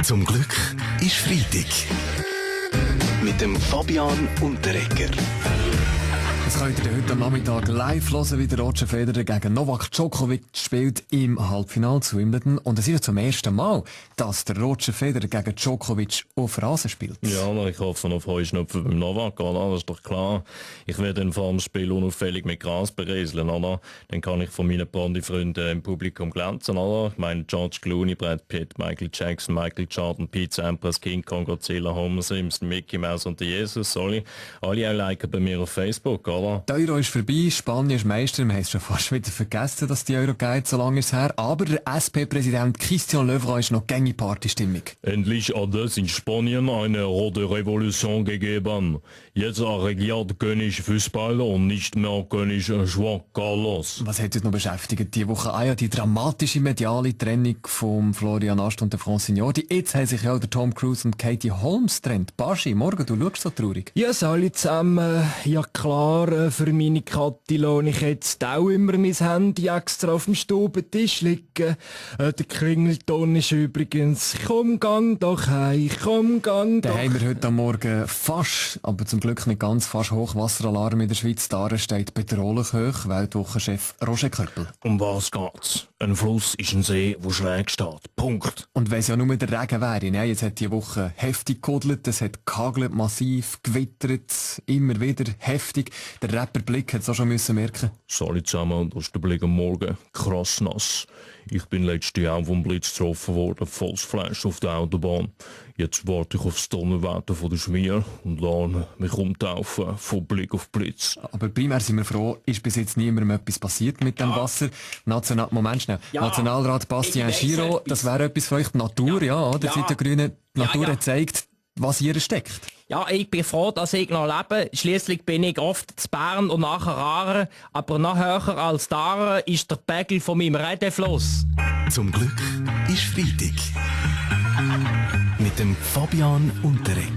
Zum Glück ist Freitag. Mit dem Fabian Unterreger. Das könnt ihr heute am Nachmittag live hören, wie der Roger Federer gegen Novak Djokovic spielt im Halbfinale zu Wimbledon. Und es ist ja zum ersten Mal, dass der Roger Federer gegen Djokovic auf Rasen spielt. Ja, ich hoffe auf Heuschnupfen beim Novak, oder? Das ist doch klar. Ich werde dann vor dem Spiel unauffällig mit Gras berieseln, oder? Dann kann ich von meinen Blondie-Freunden im Publikum glänzen, oder? Ich meine, George Clooney, Brad Pitt, Michael Jackson, Michael Jordan, Pete Sampras, King Kong, Godzilla, Homer Simpson, Mickey Mouse und der Jesus, alle auch liken bei mir auf Facebook, oder? Der Euro ist vorbei, Spanien ist Meister, wir haben es schon fast wieder vergessen, dass die Euro geht, so lange ist es her. Aber der SP-Präsident Christian Löwra ist noch gängige Partystimmung. Endlich hat es in Spanien eine rote Revolution gegeben. Jetzt regiert König Fußball und nicht mehr König Juan Carlos. Was hat uns noch beschäftigt diese Woche? Ja, die dramatische mediale Trennung von Florian Ast und der Francignordi. Jetzt haben sich ja auch der Tom Cruise und Katie Holmes getrennt. Baschi, morgen, du schaust so traurig. Ja, alle zusammen. Ja klar, für meine Kathi lohne ich jetzt auch immer mein Handy extra auf dem Stubentisch liegen. Der Klingelton ist übrigens «Komm, gang doch heim, komm, gang doch». Da haben wir heute am Morgen fast, aber zum Glück nicht ganz, fast Hochwasseralarm in der Schweiz. Da steht bedrohlich hoch, Weltwochenchef Roger Köppel. Um was geht's? Ein Fluss ist ein See, der schräg steht. Punkt. Und wenn es ja nur der Regen wäre, ne? Jetzt hat die Woche heftig gehudelt, es hat gehagelt, massiv, gewittert, immer wieder heftig. Der Rapper Blick hat es auch schon müssen merken. Salut zusammen, das ist der Blick am Morgen. Krass nass. Ich bin letztes Jahr vom Blitz getroffen worden, volles Fleisch auf der Autobahn. Jetzt warte ich auf das Donnerwetter von der Schmier und lerne mich umtaufen von Blick auf Blitz. Aber primär sind wir froh, ist bis jetzt niemandem etwas passiert mit dem Wasser. Nationalrat Bastien Giraud, das wäre etwas für euch, die Natur, ja, oder? Seit der Grünen, die Natur hat gezeigt, was hier steckt. Ja, ich bin froh, dass ich noch lebe. Schliesslich bin ich oft zu Bern und nachher Aaren. Aber noch höher als Aaren ist der Pegel von meinem Redefluss. Zum Glück ist Freitag. Mit dem Fabian Unterreger.